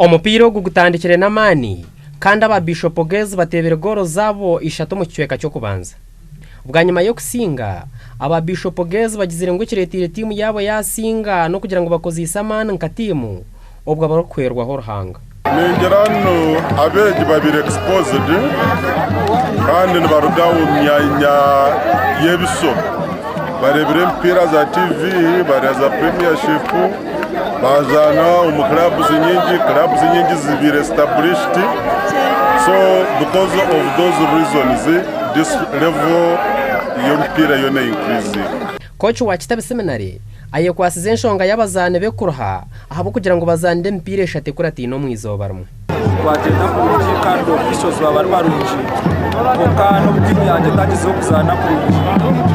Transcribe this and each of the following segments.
Omupiira ogu gutandikire n'amaani kandi aba Bishop Girls bateebire goolo zaabo ishatu omu kicweka ky'okubanza. Bwanyima y'okusinga, aba Bishop Girls bagizire ngu ekireeteire tiimu yaabo yaasinga n'okugira ngu bakozeise amaani nka tiimu obwo abarikuhwerwaho Ruhanga. Ningira ngu abeegi babaire exposed kandi nibaruga omu myanya y'ebiso. Bareebire emipiira za TV, bareeba za premiership, bazaana omu clubs nyingi, clubs nyingi zibaire established. So because of those reasons, this level y'omupiira yoona increasing. Kooki wa Kitabi Seminary ayekwatsize enshonga y'abazaani be kuruha ahabw'okugira ngu bazaanire emipiira eshatu ekurataine omu izooba rimwe. Twagyenda kurungi kandi officials baaba bari barungi kwonka n'obu tiimu yangye etagyezeho kuzaana kurungi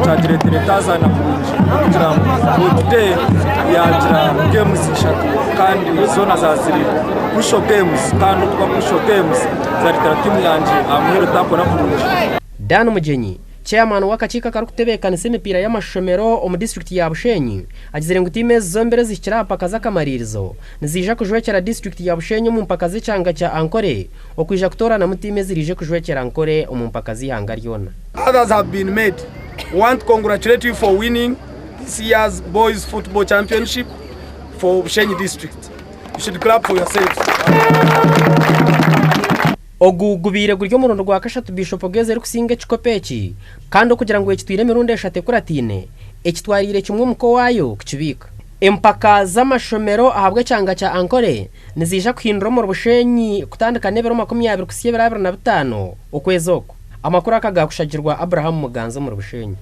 kyagireetera etazaana kurungi kugira ngu today yaagira games ishatu kandi zoona zaaba ziri crucial games kandi okuba crucial games zareetera tiimu yangye aha muheru etakora kurungi. Dan Mugyenyi, Chairman w'akakiiko akarikutebeekanisa emipiira y'amashomero omu disiturikiti ya Bushenyi agizire ngu tiimu ezi zombiri ezihikire aha mpaka z'akamaririzo niziija kujwekyera disiturikiti ya Bushenyi omu mpaka z'ekyanga kya Ankole okwija kutooranamu tiimu eziraije kujwekyera Ankole omu mpaka z'eihanga ryona. Others have been made. We want to congratulate you for winning this year's boys football championship for Bushenyi district. You should clap for yourselves. Ogu gubaire guri omurundi gwa kashatu Bishop Ogezi erikusinga ekikopo eki kandi okugira ngu ekitwire emirundi eshatu ekurataine, ekitwariire kimwe omuka owaayo kukibiika. Empaka z'amashomero ahabw'ekyanga kya Ankole niziija kuhindura omuri Bushenyi kutandika n'ebiro 20 kuhitsya ebiro 25 okwezi oku. Amakuru aka gaakushagirwa Abraham Muganza omuri Bushenyi.